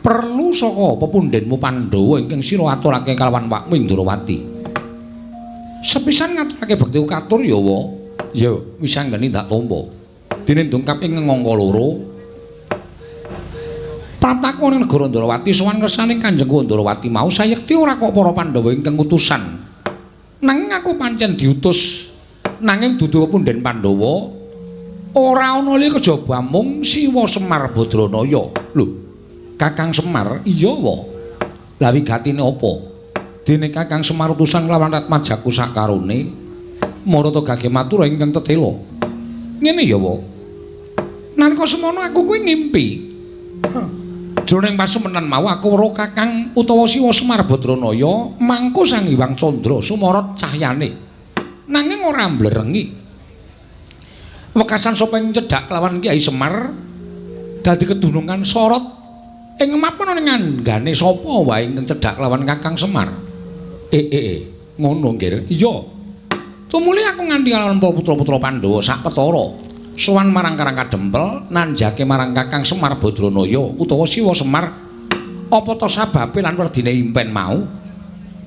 perlu saka pepundhenmu Pandhawa ingkang sira aturake kalawan wakmu Indrawati. Sepisan ngaturake bekti katur ya wa. Ya wis anggeni ndak tampa. Dene dongkap ing angka loro. Prataku ning negara Ndrawati sowan kersane Kanjeng Ndrawati mau sayekti ora kok para Pandhawa ingkang utusan. Nanging aku pancen diutus nanging dudu pepundhen Pandhawa ora ana liya kejaba mung Siwa Semar Badranaya. Lho, Kakang Semar iya wa. Lah wigatine apa? Dene Kakang Semar utusan lawan Ratmajaku sakarone marata gage matura ingkang tetela. Ngene ya wa. Nalika semono aku kuwi ngimpi. Jroning pasemenan mau aku weruh Kakang utawa Siwa Semar Badranaya mangku Sang Hyang Candra sumorot cahyane. Nanging ora mblerengi. Wekasan sapa ing cedhak kelawan Kyai Semar dadi kedunungan sorot ing mapan ning anggane sapa wae ingkang cedhak kelawan Kakang Semar. Ngono nggih. Iya. Tumuli aku nganti kalawan para putra-putra Pandhawa sak petara. Sowan marang Karang Kadempel nanjake marang Kakang Semar Badranaya utawa Siwa Semar. Apa to sababe lan werdine impen mau?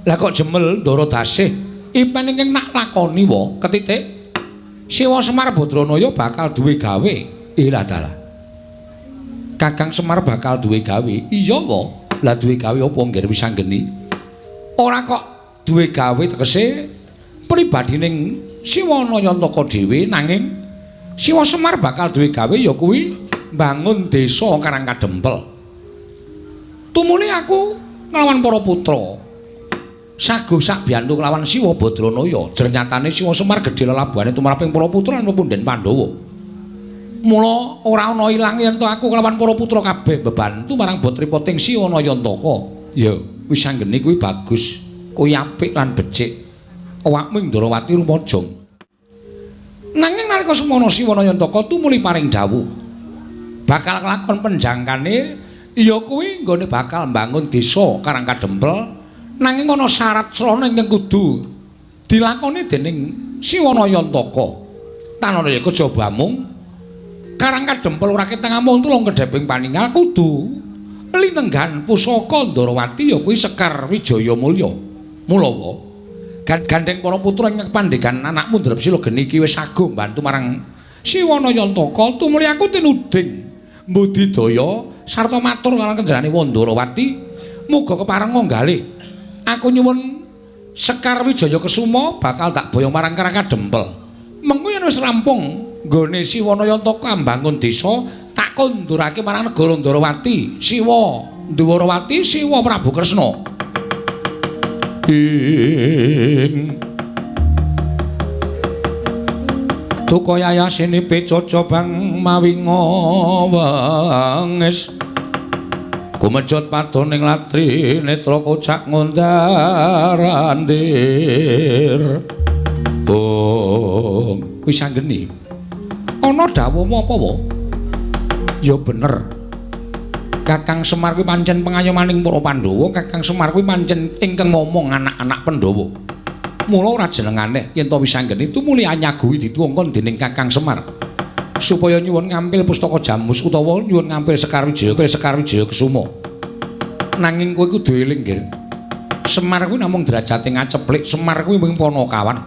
Lah kok jemel Ndara Dasih impen ingkang nak lakoni wa ketitik Siwa Semar Badranaya bakal duwe gawe. Ilah dalah. Kakang Semar bakal duwe gawe. Iya wa. Lah duwe gawe apa nggih Wisanggeni? Ora kok duwe gawe tegese pribadining Siwa Nayantaka dhewe, nanging Siwa Semar bakal duwe gawe ya kuwi mbangun desa Karang Kadempel. Tumuli aku nglawan para putra. Sago sak biyantu kelawan Siwa Badranaya. Jernyatane Siwa Semar gedhe lelabuhane tumraping para putra lan pepundhen Pandhawa. Mula ora ana ilange yen to aku kelawan para putra kabeh bebantu marang botripoting Siwa Nayantaka. Ya, Wisanggeni kuwi bagus, kuwi apik lan becik. Awakmu ing Ndrawati rumajang. Nanging nalika semono Siwa Nayantaka tumuli paring dawuh bakal kelakon penjangkane ya kuwi nggone bakal mbangun desa Karang Kadempel, nanging ana syarat srana ingkang kudu dilakoni dening Siwa Nayantaka. Tanana ya kejaba mung Karang Kadempel ora ketang amung tulung kedheping paningal kudu linenggan pusaka Ndrawati ya kuwi Sekar Wijaya Mulya. Mula gandeng para putra ing pandhegan anakmu Drepsila geni iki wis sago mbantu marang Siwa Nayantaka. Tumuli aku tinuding mbudidaya sarta matur marang kenjarane Wandrawati muga kepareng nggalih. Aku nyuwun Sekar Wijaya Kesuma bakal tak boyong marang Karang Kadempel. Mengko yen wis rampung nggone Siwa Nayantaka mbangun desa tak kondurake marang negara Ndrawati, Siwa Ndwarawati, Siwa Prabu Kresna. Ing Tuka yayasine pecoco bang mawi ngawengis gumejot padoning latri netra kocak ngundar andir. Oh, Wisanggeni ana dawuhmu apa wa? Ya bener. Kakang Semar kuwi pancen pengayomaning para Pandhawa, Kakang Semar kuwi pancen ingkang ngomong anak-anak Pandhawa. Mula ora jeneng aneh yen to Wisanggeni tumuli anyaguhi dituwungkon dening Kakang Semar supaya nyuwun ngampil pustaka Jamus utawa nyuwun ngampil Sekar Wijaya, Sekar Wijaya Kesuma. Nanging kowe kudu eling, Nggir. Semar kuwi namung derajate ngaceplik, Semar kuwi mung panakawan.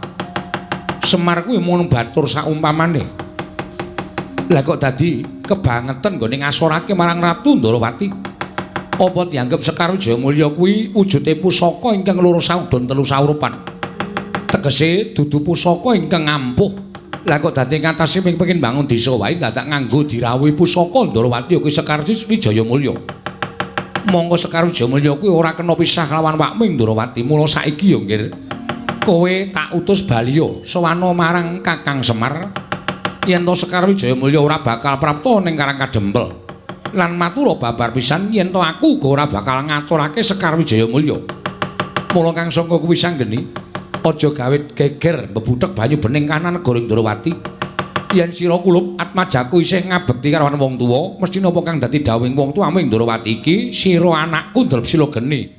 Semar kuwi mung batur saumpamane. Lah kok dadi kebangetan nggone ngasorake marang Ratu Ndrawati. Apa dianggep Sekar Wijaya Mulya kuwi wujude pusaka ingkang loro saudon telu saurupan. Tegese dudu pusaka ingkang ampuh. Lah kok dadi ngatasi ping pengin bangun desa wae dadak nganggo dirawuhi pusaka Ndrawati kuwi Sekar Wijaya Mulya. Monggo Sekar Wijaya Mulya kuwi ora kena pisah kelawan wakmu ing Ndrawati. Mula saiki ya nggir kowe tak utus baliya sowana marang Kakang Semar. Yen to Sekar Wijaya Mulya ora bakal prapta ning Karang Kadempel. Lan matura babar pisan yen to aku uga ora bakal ngaturake Sekar Wijaya Mulya. Mula kang sangka kuwi Wisanggeni aja gawe geger mbebuthek banyu bening kanan negara Ndrawati. Yen sira kulup atmajaku isih ngabekti karo wong tuwa, mesti napa kang dadi dawuhing wong tuwamu ing Ndrawati iki sira anakku Drepsila geni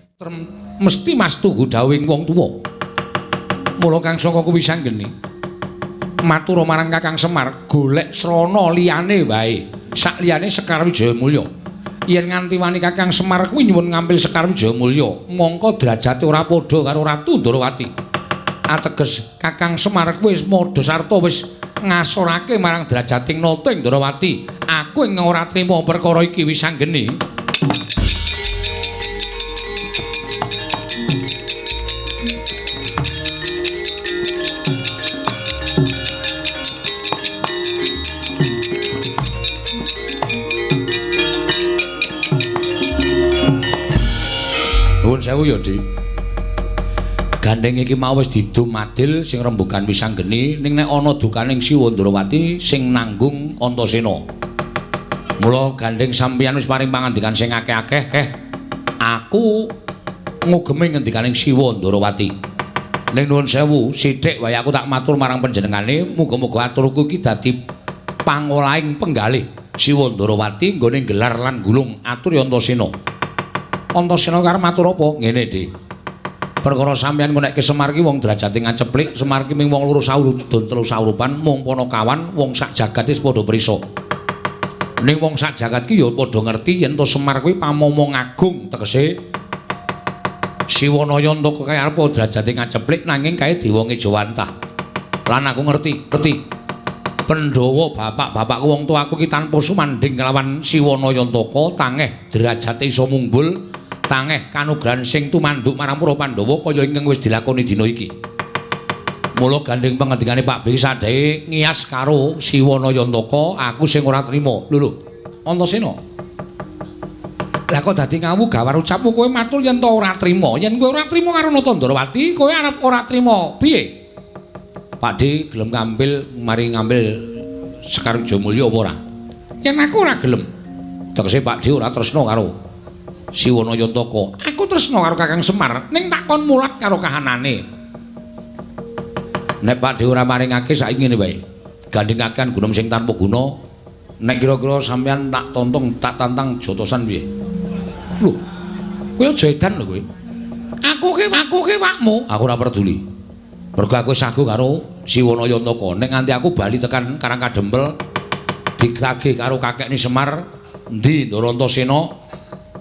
mesti mastuhu dawuhing wong tuwa. Mula kang sangka kuwi Wisanggeni matur marang Kakang Semar golek srana liyane wae sak liyane Sekar Wijaya Mulya. Yen nganti wani Kakang Semar kuwi nyuwun ngampil Sekar Wijaya Mulya mongko derajate ora padha karo Ratu Ndrawati. Ateges Kakang Semar kuwi wis madha sarta wis ngasorake marang derajating nata ing Ndrawati. Aku ing ora trima perkara iki Wisanggeni. Nuwun sewu ya, Dik. Gandeng iki mau wis didum adil sing rembugan Wisanggeni, ning nek ana dukaning Siwa Ndrawati sing nanggung Antasena. Mula gandeng sampeyan wis paring pangandikan sing akeh-akeh, aku ngugemi ngendikaning Siwa Ndarawati. Ning nuwun sewu, sithik wae aku tak matur marang panjenengane, muga-muga aturku iki dadi pangolahing penggalih Siwa Ndarawati nggone gelar lan gulung atur Antasena. Antasena karep matur apa? Ngene, Dik. Perkara sampeyan ngonekke Semar ki wong derajate ngaceplik, Semar ki ming wong loro saurudun telu saurupan, mung panakawan wong sak jagat wis padha prisa. Ning wong sak jagat ki ya padha ngerti yen to Semar kuwi pamomong agung, tegese Siwanaya entuk kaya arep derajate ngaceplik nanging kae dewa ngejawantah. Lan aku ngerti. Pandhawa bapak-bapakku wong tuaku ki tanpa sumandhing kelawan Siwanaya Antaka tangeh derajate iso munggul, tangeh kanugrahan sing tumanduk marang para Pandhawa kaya ingkang wis dilakoni dina iki. Mula gandeng pangendikane Pak B sadhae ngiyas karo Siwanaya Antaka, aku sing ora trima. Lho lho, Antasena. Lah kok dadi ngawu gawar ucapmu kowe matur yen to ora trima. Yen kowe ora trima karo Nata Ndarawati, kowe arep ora trima piye? Pak D gelem ngambil mari ngambil Sekar Wijayamulya apa ora? Yen aku ora gelem. Tegese Pak D ora tresna karo Siwanaya Antaka. Aku tresna karo Kakang Semar, ning tak kon mulat karo kahanane. Nek Pak D ora maringake saiki ngene wae. Gandhengaken gunung sing tanpa guna. Nek kira-kira sampeyan tak tontong, tak tantang jotosan piye? Lho, kowe aja edan lho kowe. Aku ki wakmu. Aku ora peduli. Mergo aku sagu karo Siwanaya Antaka. Nek nganti aku bali tekan Karang Kadempel ditagih karo kakekne Semar, endi Ndara Antasena,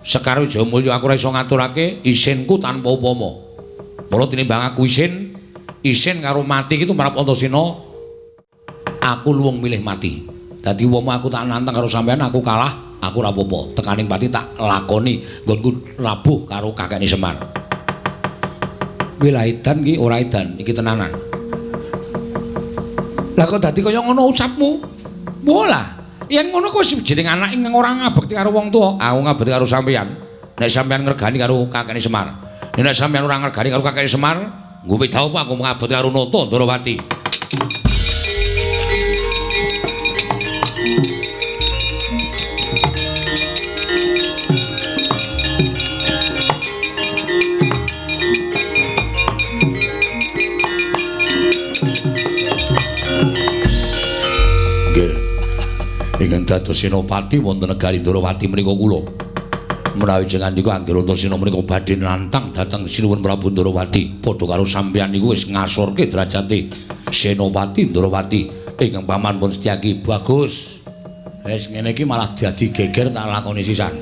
Sekar Wijayamulya aku ora iso ngaturake isinku tanpa upama. Mula tinimbang aku isin, isin karo mati iki tumrap Antasena, aku luwung milih mati. Dadi umpama aku tak nantang karo sampean aku kalah, aku ora apa-apa. Tekaning pati tak lakoni nggonku labuh karo kakekne Semar. Kuwi lah edan iki ora edan, iki tenanan. Lah kok dadi kaya ngono ucapmu? Walah, yen ngono kok wis jeneng anak ingkang ora ngabekti karo wong tuwa, aku ngabekti karo sampeyan. Nek sampeyan ngregani karo kakekne Semar. Nek sampeyan ora ngregani karo kakekne Semar, nggo beda apa aku ngabekti karo Nata Ndarawati. Ingkang dados senopati wonten negari Ndarawati menika kula. Menawi jenengan niku anggere Antasena menika badhe nantang dhateng Sinuwun Prabu Ndarawati, padha karo sampeyan niku wis ngasorke derajate Senopati Ndarawati ingkang paman pun Setyaki. Bagus. Wis ngene iki malah dadi geger tak lakoni sisan.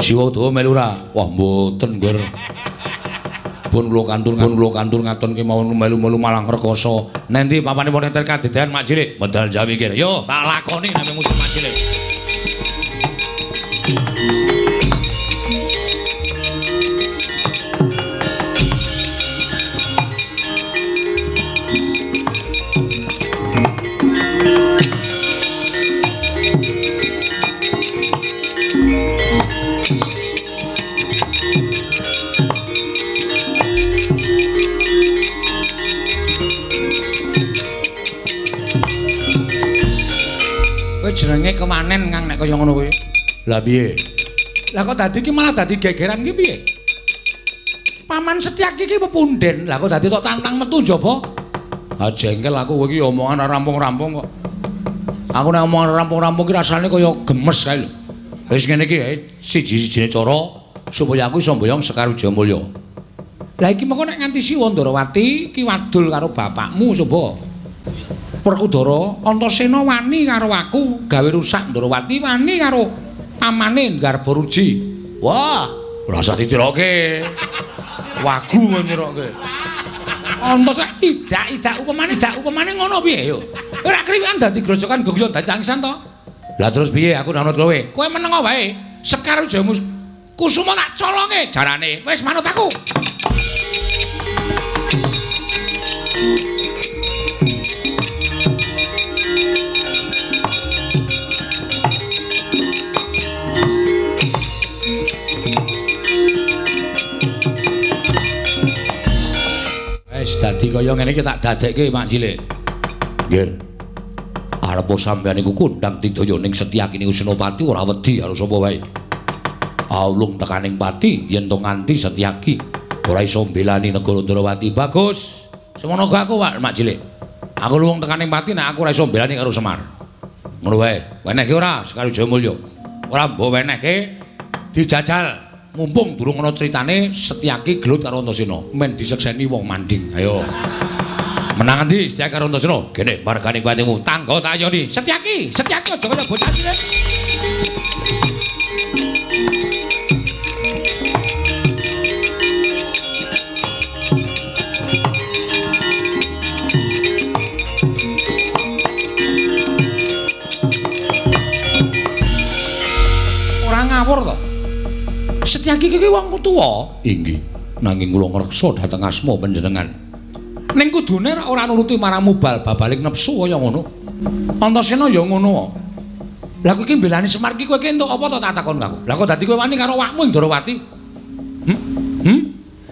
Siwa Udawa melu ora? Wah mboten, Ngger. Pun kula kantur ngaton kemawon melu-melu malah ngrekoso. Nanti papane pun enter kadedan mak cilik medal jawi kene. Yo tak lakoni nang musuh mak cilik. Jenenge kemanen Kang nek kaya ngono kuwi. Lah piye? Lah kok dadi iki malah dadi gegeran ki piye? Paman Setyaki iki pepunden. Lah kok dadi tok tantang metu njaba? Ah jengkel aku kowe iki omongan ora rampung-rampung kok. Aku nek omongan rampung-rampung ki rasane kaya gemes kae lho. Wis ngene iki siji-sijine cara supaya aku iso mboyong Sekar Wijayamulya. Lah iki mengko nek nganti Siwa Ndarawati ki wadul karo bapakmu coba. Werkudara Antasena wani karo aku gawe rusak Ndarawati wani karo pamane Garbaruji. Wah, ora usah ditiroke. Wagu kowe niroke. Antasena idak-idak upamane ngono piye yo. Ora kriwikan dadi grojokan gogyo dadi cangsan to. Lah terus piye aku nanut kowe? Kowe meneng wae. Sekar Wijaya Kusuma tak colonge jarane. Wis manut aku. Wis dadi kaya ngene iki tak dadekke Mak Cilik. Nggih. Karepe sampeyan iku kondhang digdaya ning Setyaki niku senopati ora wedi karo sapa wae. Aulung tekaning pati yen to nganti Setyaki ora iso mbelani negara Ndrawati. Bagus. Semono aku Pak Mak Cilik. Aku luwung tekaning pati nek aku ora iso mbelani karo Semar. Ngono wae. Wenehke ora Sekar Wijayamulya? Ora mbok wenehke dijajal. Mumpung durung ana critane Setyaki gelut karo Antasena, men disekseni wong manding. Ayo. Menang endi Setyaki karo Antasena? Gene margane patimu tangga tayoni. Setyaki, Setyaki aja kaya bocah cilik. Ora ngawur to. Setyaki iki wong tuwa. Inggih. Nanging kula ngreksa dhateng asma panjenengan. Ning kudune ora nuruti marang mubal babaling nepsu kaya ngono. Antasena ya ngono. Lah kowe iki mbelani Semar iki kowe iki entuk apa to tak takon aku. Lah kok dadi kowe wani karo awakmu ing Ndrawati?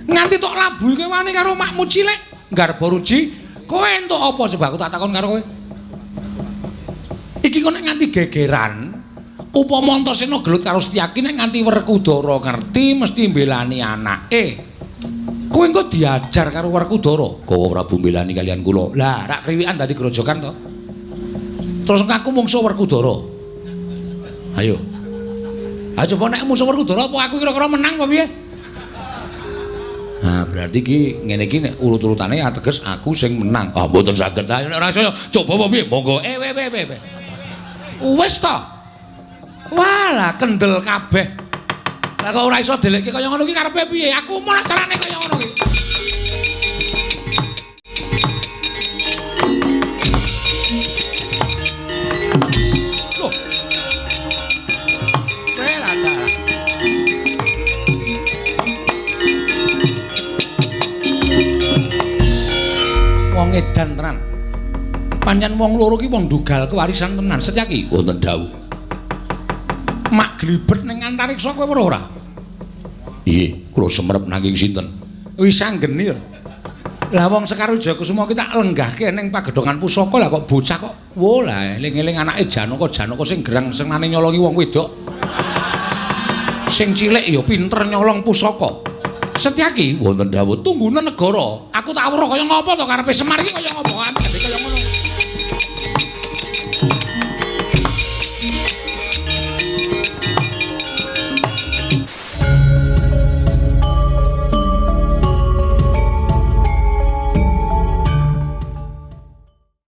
Nganti tok labuhi kowe wani karo makmu cilik Garba Ruji, kowe entuk apa coba aku tak takon karo kowe. Iki kok nek nganti gegeran upama Antasena gelut karo Setyaki nek nganti Werkudara ngerti mesti mbelani anake. Kowe engko diajar karo Werkudara. Kowe Prabu mbelani kalian kula. Lah rak kriwikan dadi grojogan to. Terus ngaku mungsuh Werkudara. Ayo. Ha coba nek mungsuh Werkudara apa aku kira-kira menang apa piye? Nah, berarti iki ngene iki nek urut-urutane ateges aku sing menang. Ah mboten saged. Ayo nek ora iso coba apa piye? Monggo. We. Wis to. Walah kendel kabeh. Lah kok ora iso delekke kaya ngono iki karepe piye? Aku mau carane kaya ngono iki. Loh. Welah dalah. Wong edan tenan. Pancen wong loro ki wong dugal kewarisan tenan. Setyaki wonten dawuh. Mak glibet ning antariksa kowe weruh ora? Nggih, kula semerep nanging sinten? Wis anggeni lho. Lah wong Sekar Wijayakusuma ki tak lenggahke ning pagedhongan pusaka lah kok bocah kok wo lah eling-eling anake Janaka, Janaka sing gerang senengane nyolongi wong wedok. Sing cilik ya pinter nyolong pusaka. Setyaki wonten dawuh tunggune negara. Aku tak weruh kaya ngopo to karepe Semar iki kaya ngopo ane kaya ngono.